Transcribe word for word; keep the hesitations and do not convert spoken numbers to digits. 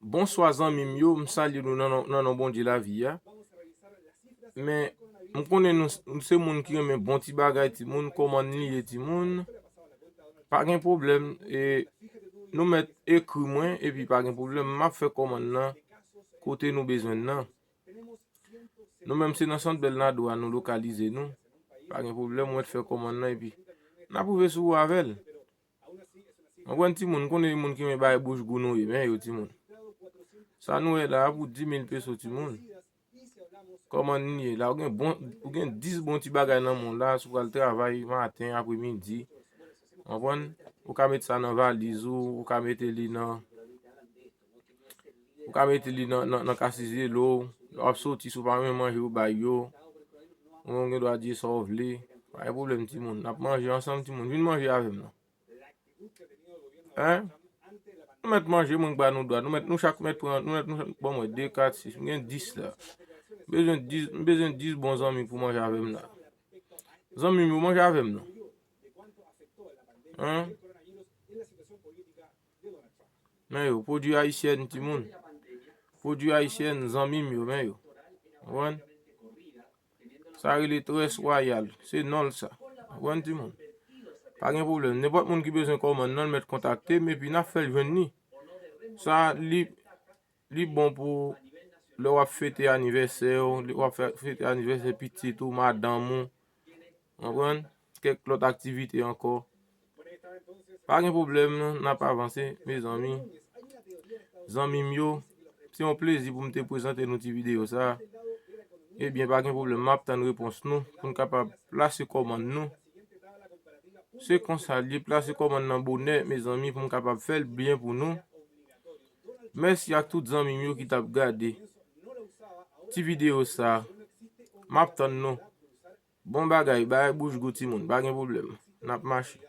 Bonswa zanmi m yo, m salye nou nan non, nan non Bondye lavi a. Men, m konnen nou, nou se moun ki renmen bon ti bagay timoun, kòman n li ye timoun. Pa gen pwoblèm, e nou mèt ekri mwen, epi pa gen pwoblèm, m ap fè kòmann nan kote nou bezwen l nan. Nou menm se nan Sant Bèl Nado a nou lokalize nou. Pa gen pwoblèm, ou mèt fè kòmann nan, epi n ap rive sou ou avè l. Konprann timoun, konnen moun ki renmen bay bouch gou nou ye, men yo timoun. Sa nou wè la a pou dis mil peso timoun. Kòman n ye la, ou gen bon, ou gen dis bon ti bagay nan men w la, si w pral travay maten, apremidi. Konprann? Ou ka met sa nan valiz ou, ou ka mete li nan, ou ka mete li nan, nan, nan kasizye lo, w ap soti, si w pa renmen manje, ou bay yo. Ou gen dwa di sa w vle. Pa gen pwoblèm timoun. N ap manje ansanm timoun. Vin manje avè m non. Hein? Nou mèt manje, moun ba nou dwa. Nou mèt, nou chak mèt pran, nou mèt, nou chak, ban mwen de, kat, sis. M gen dis la. M bezwen dis, m bezwen dis bon zanmi pou manje avè m la. Zanmi m yo manje avè m non. Hein? Men yo, pwodui ayisyèn, timoun. Pwodui ayisyèn, zanmi m yo, men yo. Konprann? Sa rele Tres Royal. Se non l sa. Konprann timoun? Pa gen pwoblèm. Nenpòt moun ki bezwen kòmann nan, l mèt kontakte m, epi n ap fè l jwenn li. Sa, li, li bon pou lè w ap fete anivèsè w, lè w ap fè, fete anivèsè pitit ou, madanm ou. Konprann? Kèk lòt aktivite ankò. Pa gen pwoblèm non, n ap avanse, mezanmi. Zanmi m yo, se yon plezi pou m te prezante nou ti videyo sa. Ebyen, pa gen pwoblèm, m ap tann repons nou pou n kapab plase kòmann nou. Se konsa l ye, plase kòmann nan bonè, mezanmi, pou m kapab fè l byen pou nou. Mèsi ak tout zanmi m yo ki t ap gade ti videyo sa. M ap tann nou. Bon bagay, bay bouch gou timoun, pa gen pwoblèm. N ap mache.